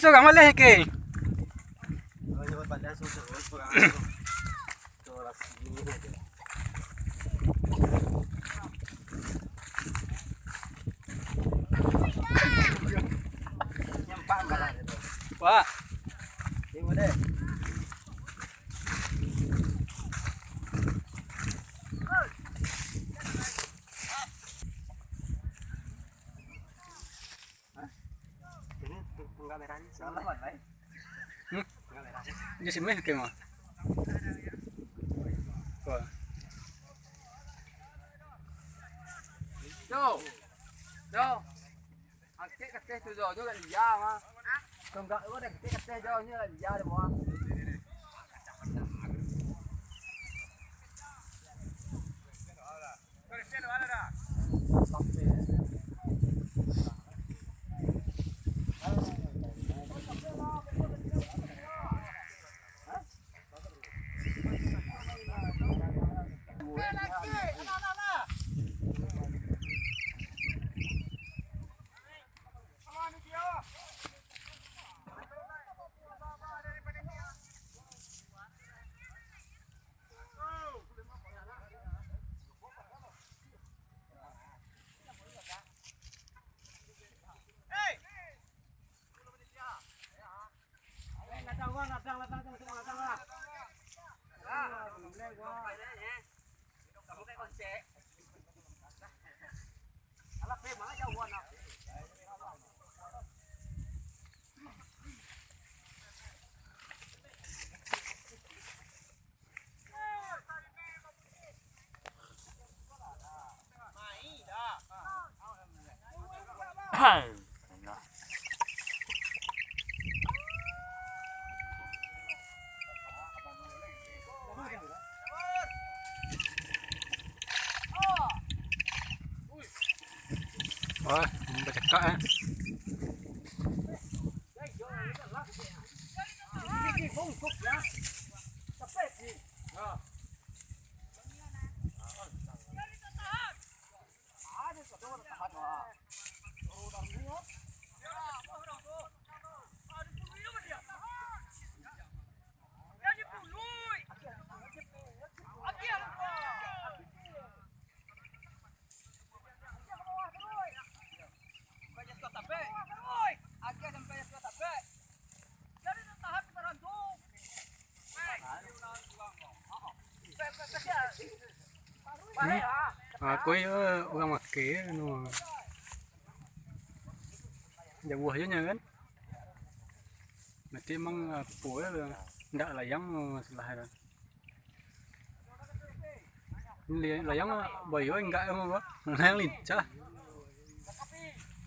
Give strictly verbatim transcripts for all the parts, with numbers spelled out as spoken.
Surang maleh ke? Pak. Ini tunggak merah ni, salah, Wan, Wan. Hmm? Tunggak merah. Di sini ke mah? Wah. Yo. Yo. Angkek kateh tu, Jo. Nyo lah lia, mah. Tunggak tu dah angkek kateh, Jo. Nyo lah lia, dah, mah. Wah, bacakak, eh. Hmm. Aku yo urang makai, anu. Jauah jo nyo kan. Nanti emang apo yo, ndak layang masalah tu. Li-, layang bayo inggak, layang lincah.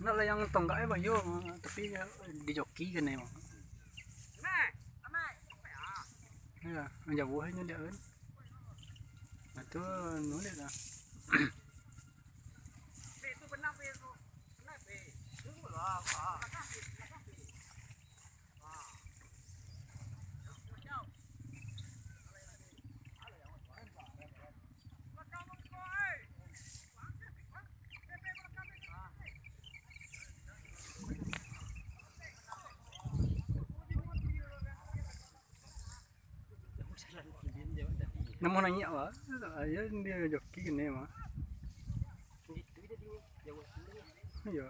Nak layang tonggak bayo, tapi dijoki kan emang. Ya, jauah nyo dia kan. Nah, tu nulik lah. Namo naiak, Pak? Ayo, dia joki kene, Mak. Iyo.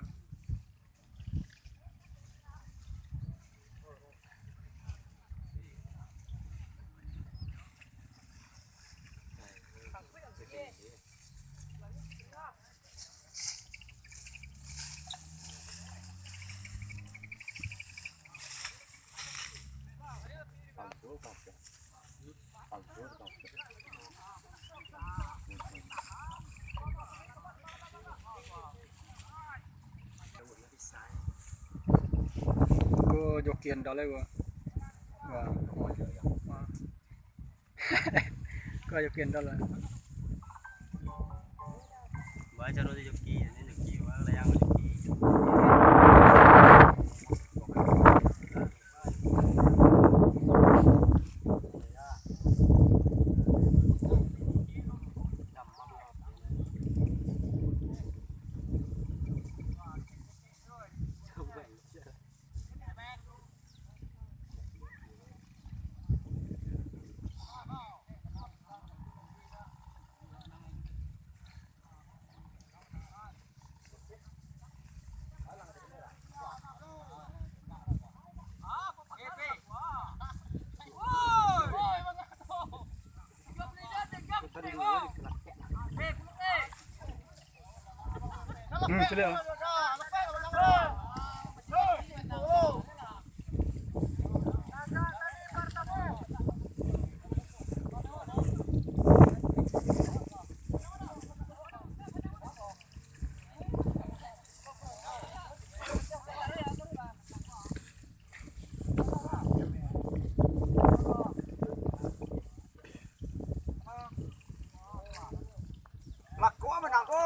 Ko joki andal lai ko. Wah. Wah. Ko joki andal lai. Baca roti joki, ini joki, wah, layang joki. Hmm, caliak. Lako menang ko.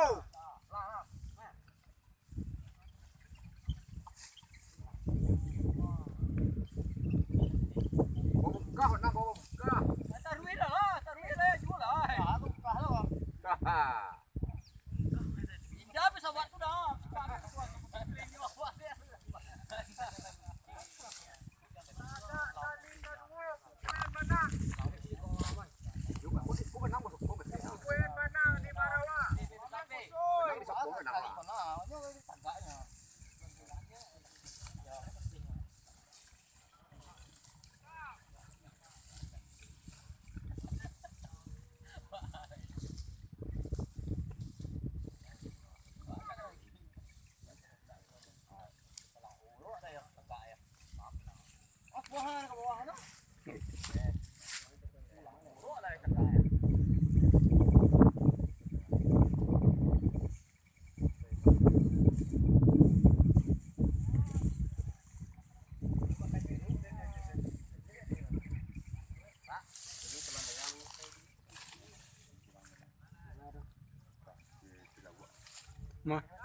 Bawa bungkah, nak bawa bungkah. Taruih lah, taruih lah, jual lah. Ah, bungkah lah. Indah pesawat tu dah. Mah.